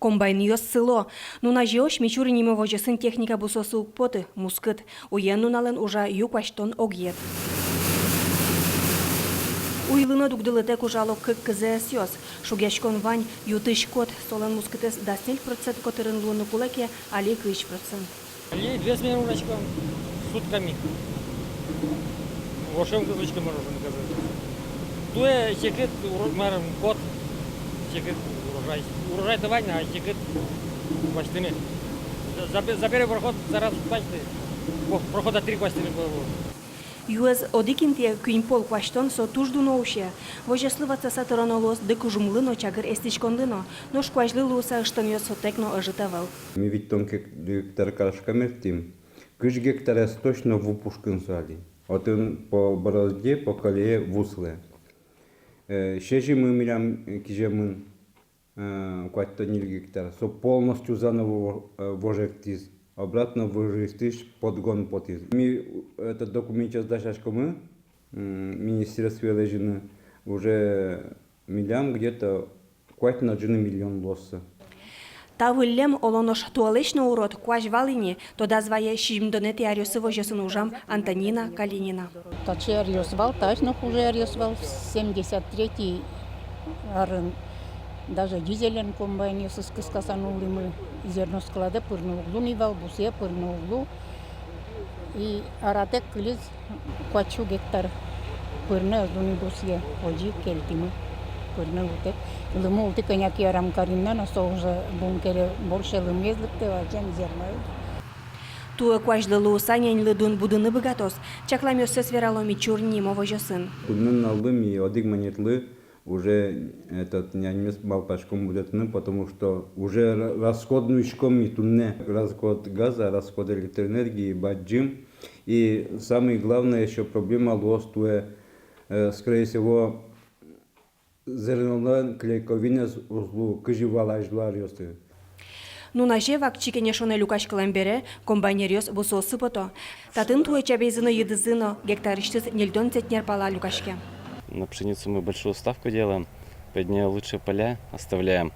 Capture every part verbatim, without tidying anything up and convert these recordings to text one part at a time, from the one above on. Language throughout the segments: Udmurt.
Комбайнъёс сыло. Нуназе озьы Мичурин нимо возёсын техника бусыосы уг поты, мускыт. Уен-нуналэн ужа ю куасьтон огъет. Уйлы но дугдылытэк ужало кык КЗС-ос. Шугъяськон вань, ю тысь кот, солэн мускытэз дас ньыль процент котырын луыны кулэ ке, али кызь процент. Али весь мер ужаськом сутками. Вошем кызлычке мороженое кызы. Туэ секыт уро-, марым, кот. Секыт урожай. Урожай-то вань, а секыт куасьтыны. За-, за пе-, за пере проход зараз куасьты. Во, прохода три куасьтыны было. Юэз одӥг интые куинь пол куасьтон со туж дуно усе. Возёслы ватсаса тыроно луоз дыкужымлы но, чагыр эстӥськонлы но. Нош куазьлы луыса ыштонъёс сотэк но ӧжыт ӧвӧл. Ми витьтон гек-, гектар карыськом, эртӥм. Кызь гектарез точно ву пушкын со али. Отын по борозде, по колее ву сылэ. Э, сезьымы милям, э, киземын, э, куатьтон ньыль гектар. Со полностью заново, э, вожертӥз. Обратно вожертӥсь подгон потӥз. Ми, э, этот документъёс дасяськомы, м, министерствое лэзьыны, уже милям где-то куать но ӝыны миллион луоз со. Та выллем, оло нош туэлэсь но урод, куазь вал ини, тодаз вае сизьымдонэтӥ аръёсы возёсын ужам Антонина Калинина. Таӵе аръёс вал, таӵе но хуже аръёс вал, семьдесят третий арын даже дизелен комбайнъёсыз кыскаса нуллӥмы, зерноскладэ пырны уг лу ни вал, бусые пырны уг лу. И аратэк кылиз куать сю гектар, пырны ӧз лу ни бусые, озьы кельтӥмы, пырны лутэк. Лымы ултӥ кӧня ке арам карим на, но со уже бункере больше лымыез лыктэ, вазем зерноез. Туэ куазьлы луыса няньлы дун будыны быгатоз, чакламъёссэс верало Мичурин нимо возёсын. Туннэ нуналлы ми одӥг манетлы уже этот няньмес малпаськом будэтыны, потому что уже ра-, расход нуиськом ми туннэ. Расход газа, расход электроэнергии бадӟым. И самый главный ещё проблема луоз туэ, э, скорее всего, зернолэн клейковинэз уз лу, кызьы вал азьло аръёсы. Нуназе вакчи кенешонэ люкаськылэм бере комбайнеръёс бусыосы пото. Татын туэ чабейзы но, йыдызы но гектарысьтыз ньыльдон центнер пала люкаське. На пшеницу мы большую ставку делаем, под неё лучше поля оставляем.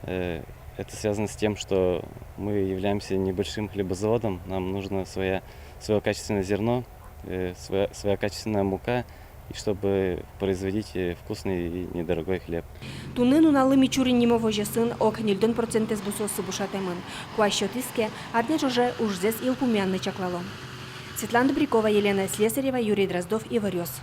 Э, это связано с тем, что мы являемся небольшим хлебозаводом, нам нужно своя, своё качественное зерно, э, своя, своя качественная мука, и чтобы производить, э, вкусный и недорогой хлеб. Туннэ нуналлы Мичурин нимо возёсын ог ньыльдон процентэз бусыосы бушатэмын. Куазь сётӥз ке, арня ӵоже ужзэс йылпумъяны чаклало. Светлана Добрякова, Елена Слесарева, Юрий Дроздов, Иворъёс.